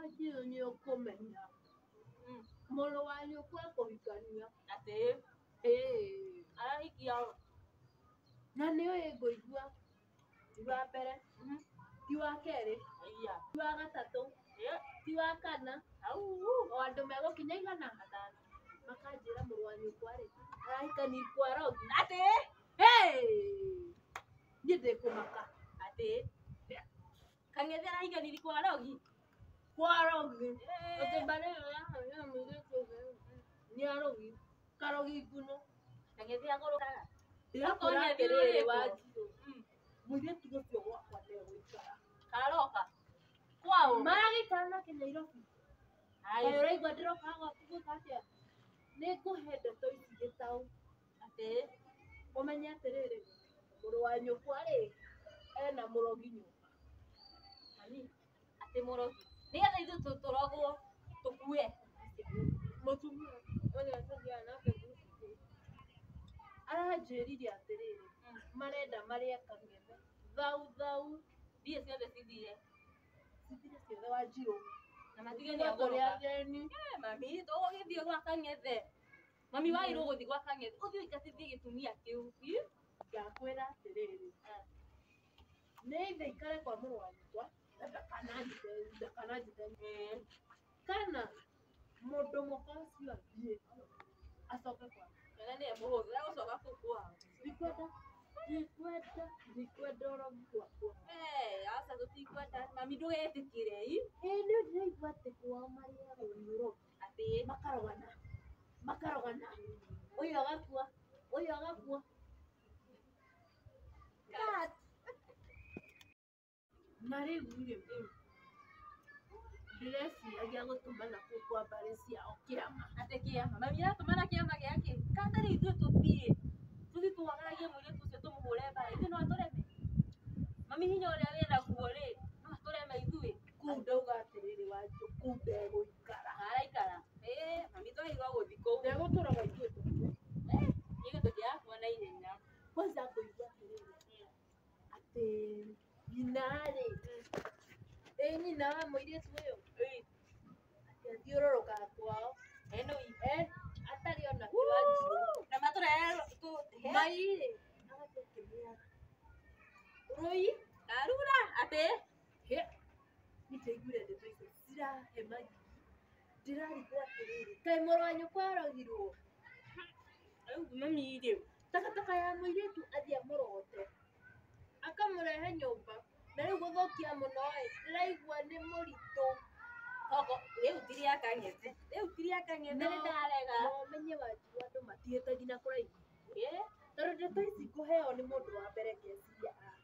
Wanjiru nĩ ũkũmenya mũrũ wa nyũkwa ekũhikania. Atĩ Ĩĩ. Arahikia. Na nĩ ũĩ ngũigua ti wa mbere, ti wa kerĩ, Iya. ti wa gatatũ, ti wa kana, Au. o andũ megũkinya igana Atano. Makanjĩra mũrũ wa nyũkwa rĩ arahikania kwa rogi. Atĩ Hey! Niĩ ndĩkũmaka. Atĩ Kang'ethe arahikaniri kwa rogi. Kwa rogi. Atĩ mbarĩ ĩyo ya mũirĩtu ũngĩ nĩ arogi karogi nguno. Kang'ethe agũrũkaga. Ndĩrakwĩra Okorwo nĩ atĩrĩrĩ athiũrũrĩtwo. Wanjiru, mũirĩtu ũcio gwakwa ndegũikara. Kararoka kwao. Maragĩikara nake Nairobi. Ai. Kaĩ ũraigua ndĩroka gwaku gwĩka atĩa? Nĩ ngũhe ndeto ici gĩtaũ. Atĩ ũmenye atĩrĩrĩ, mũrũ wa nyũkwa rĩ ena mũrogi nyũmba. Mami, atĩ mũrogi nĩgetha ithuĩ tũrogwo tũkue. Mũtumia ũrĩa tũthiaga nake thukuru aranjĩrire atĩrĩrĩ, marenda marĩe Kang'ethe thau thau. Mbia ciothe cithire. Cithire ciothe Wanjiru. Na matige nĩ Ithuĩ tũrĩ agũrũka. athĩni. Eh, mami, tũgũgĩthiĩ gwa Kang'ethe. Mami wagĩrĩirwo gũthiĩ gwa Kang'ethe ũthiĩ ũingatithie gĩtumia kĩu. Ĩ? Ngakwĩra atĩrĩrĩ, nĩ ithe ikare kwa mũrũ wa nyũkwa na ndakananjĩte ndakananjĩte, kana mũndũ mũka ũcio athiĩ acoke kwa. Mwana nĩwe mũhũthũ egũcoka kũu kwao. Ndikwenda, ndikwenda, ndikwenda ũrogi gwakwa. Eh, aca tũtikwenda mami, ndũgetĩkĩre ĩ. Ĩĩ, nĩ ndĩraigua atĩ kwao marĩagwo nĩ ũrogi. Atĩ makarogana makarogana, ũyũ agakua, ũyũ agakua. Na rĩu rĩ, ndĩreciragia gũtũmana kũu kwa mbarĩ ciao kĩama. Atĩ kĩama? Mami aratũmana kĩama gĩake kanda rĩu ithuĩ tũthiĩ tũthiĩ twagaragie mũirĩtu ũcio tũmũhũre mbara. Ithuĩ no atũreme mami, hinya ũrĩa wĩnaguo rĩ, no atũreme ithuĩ. Kũu ndauga atĩrĩrĩ Wanjũ, kũu ndegũikara. Araikara ĩĩ mami, twagĩrĩirwo gũthiĩ kũu. Ndegũtũraga ithuĩ tũkue. Ithuĩ tũtirakua na ihenya. Kwanza ngũigua atĩrĩrĩ, atĩ nyina rĩ, ĩ nyina wa mũirĩtu ũyũ atĩ athiũrũrũkaga kwao. Eno. Atarĩ ona kĩ Wanjirũ. Na matũrehe. Mai rĩ agathiĩ akĩmĩaga rũi. Ndarura atĩ Hĩ, niĩ ndaiguire ndeto icio cirahe magigi, ndĩrarigwo atĩrĩrĩ, kaĩ mũrũ wa nyũkwa arogirwo? Rĩu mami rĩ. Takataka ya mũirĩtu athiĩ amũrogote akamũrehe nyũmba, na rĩu gũthũkia mũno ĩ, ndĩraigua nĩ mũritũ. Koko rĩu ti rĩa Kang'ethe, rĩu ti rĩa Kang'ethe. Nĩ ndarega. Na ũmenye Wanjiru andũ matihĩtagia na kũraihu. Ĩ. Tondũ ndeto ici ngũheo nĩ mũndũ wa mbere ngeciria ah,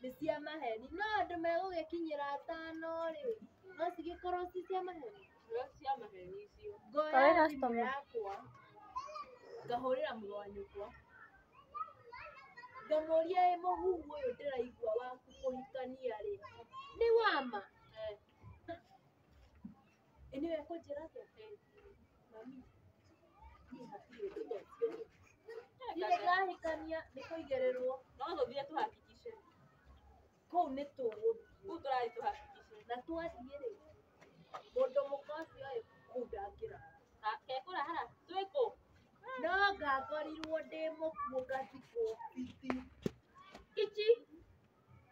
nĩ cia maheni, no andũ megũgĩkinyĩra atano rĩ, no cigĩkorwo ci cia maheni. No cia maheni icio. Ngoya Kare thimũ customer. yakwa ngahũrĩra mũrũ wa nyũkwa ngamũria, ĩ mũhuhu ũyũ ndĩraigua waku kũhikania rĩ, nĩ wama? Ĩ nĩwe ekũnjĩra atĩa, mami, niĩ hatirĩ ũndũ ta ũcio, ndirĩ ndahikania, nĩ kũigĩrĩrwo. No tũthiĩ tũhakikice. Kũu nĩ tũgũthiĩ. Kũu tũrathiĩ tũhakikice. Na twathiĩ rĩ, mũndũ mũka ũcio ĩ kũu ndangĩrara. Kekũrara twĩkũ. No ngakorirwo ndĩ mũkuũ ngathikwo biti ici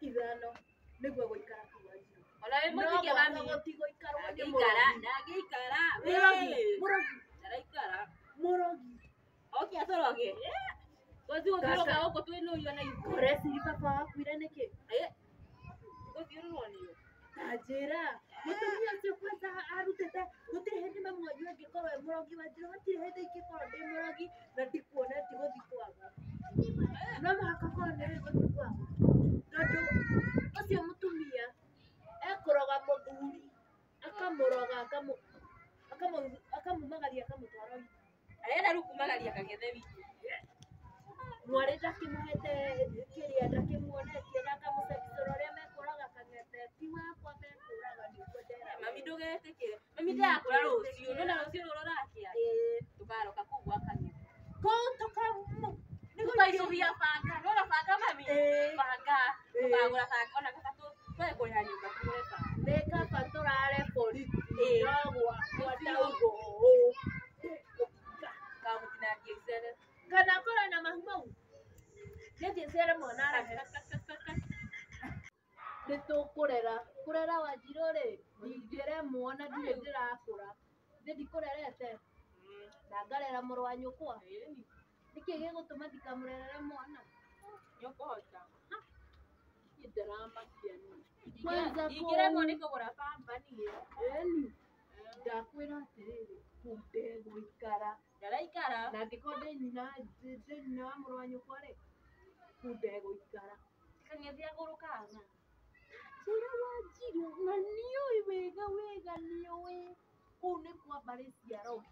5 nĩguo gũikara kũu Wanjiru. Ona wĩ No mũthike gwakwa mami. gũtigũikarwo nĩ Ndangĩikara. mũrogi. Ndangĩikara. Mũrogi. Wee. Mũrogi. Ndaraikara. Mũrogi. Oke atũroge tũthiĩ gũthiũrũrũka gũkũ twĩnũrio na ithuĩ. Ũreciri baba wakuire nĩkĩ? Gũthiũrũrwo nĩo. Ta njĩra mũtumia ũcio kwanza arutĩte, gũtirĩ hĩndĩ mamu wanyu angĩkorwo e mũrogi Wanjiru, hatirĩ hĩndĩ ingĩkorwo ndĩ mũrogi na ndikuona ndigũthiĩ kwaga, no mũhaka korwo nĩ gũthiĩ kwaga, tondũ ũcio mũtumia ekũroga mũthuri akamũroga akamumagaria akamũtwara wiki. Arenda rĩu kumagaria Kang'ethe wiki. Mwarĩ ndakĩmũhete kĩrĩa, ndakĩmuonetie na akamũcabicũra ũrĩa mekũraga Kang'ethe, ti wakwa mekũraga, nĩguo ndera. Mami ndũgetĩkĩre, mami ndĩrakũra rũciũ nona rũciũ rũrũ rũrakĩa. Ĩĩ. Tũkaroka kũu gwa Kang'ethe. Kũu tũkamu Tũkaicũhia banga, nona banga mami? Ĩĩ. Banga. Ĩĩ. Tũkagũra banga ona kaba twage kũrĩha nyũmba tũgũre banga. Nĩ kaba tũrare borithi. Wanjirũ rĩ, ndingĩremwo na ndirĩ ndĩrakũra. Niĩ ndikũrerete na ngarera mũrũ wa nyũkwa. Ĩni. Nĩkĩ gĩgũtũma ndikamũrerere mwana? Nĩũkũhota. Niĩ ndaramakia niĩ. Kwanza Ingĩremwo kũu- nĩ kũgũra pamba niĩ. Ĩni, ndakwĩra atĩrĩrĩ, kũu ndegũikara. Ndaraikara. Na angĩkorwo ndĩ nyina ndĩ nyina wa mũrũ wa nyũkwa rĩ, kũu ndegũikara. Kang'ethe agũrũkaga. Njĩra Wanjirũ, na nĩũĩ wega wega nĩũĩ kũu nĩ kwa mbarĩ cia rogi.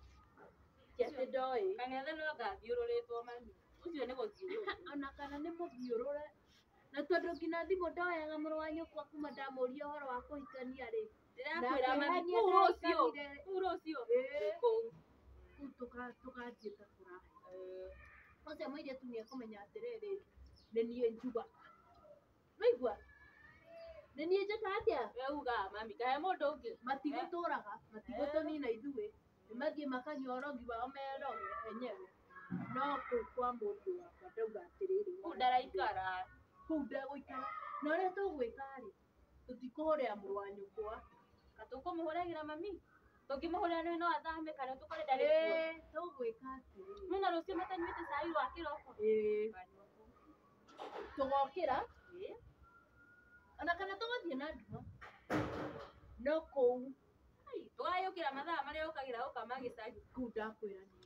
Ti atĩ ndoĩ. Kang'ethe no ngathiũrũrĩtwo mami. Ũcio nĩ gũthiũrũrũka. Ona kana nĩ mũthiũrũre. Na tondũ nginya thimũ ndoyaga mũrũ wa nyũkwa kuma ndamũria ũhoro wa kũhikania rĩ. Ndĩrakwĩra mami, Nakĩhenia kũu rũciũ. ndahikanire. Kũu rũciũ. Ĩĩ. Kũu. Kũu tũgathiĩ ta kũraya. Ũcio mũirĩtu nĩ ekũmenya atĩrĩrĩ, nĩ niĩ njugaga. Waigua? Nĩ niĩ njĩkaga atĩa? We ugaga mami, kahe mũndũ ũngĩ. Matigũtũraga, matigũtũnina ithuĩ. Nĩ mathiĩ makanyua ũrogi wao meroge enyewe. No kũu kwa mũriũ wakwa ndauga atĩrĩrĩ. Kũu ndaraikara. Kũu ndegũikara. Na ũrĩa tũgwĩka rĩ, tũtikũhũrĩra mũrũ wa nyũkwa. Katũkũmũhũragĩra mami. Tũngĩmũhũrĩra nĩ no athame kana tũkore ndarĩ kuo. Ĩĩ, tũgwĩka atĩrĩrĩ. Nĩwona rũciũ matanyuĩte cai wa kĩroko. Ĩĩ, tũgokĩra Ĩĩ. ona kana tũgathiĩ na nduma. No kũu Ai, tũgagĩũkĩra mathaa marĩa ũkagĩra ũkama gĩcagi. kũu ndakwĩra nĩ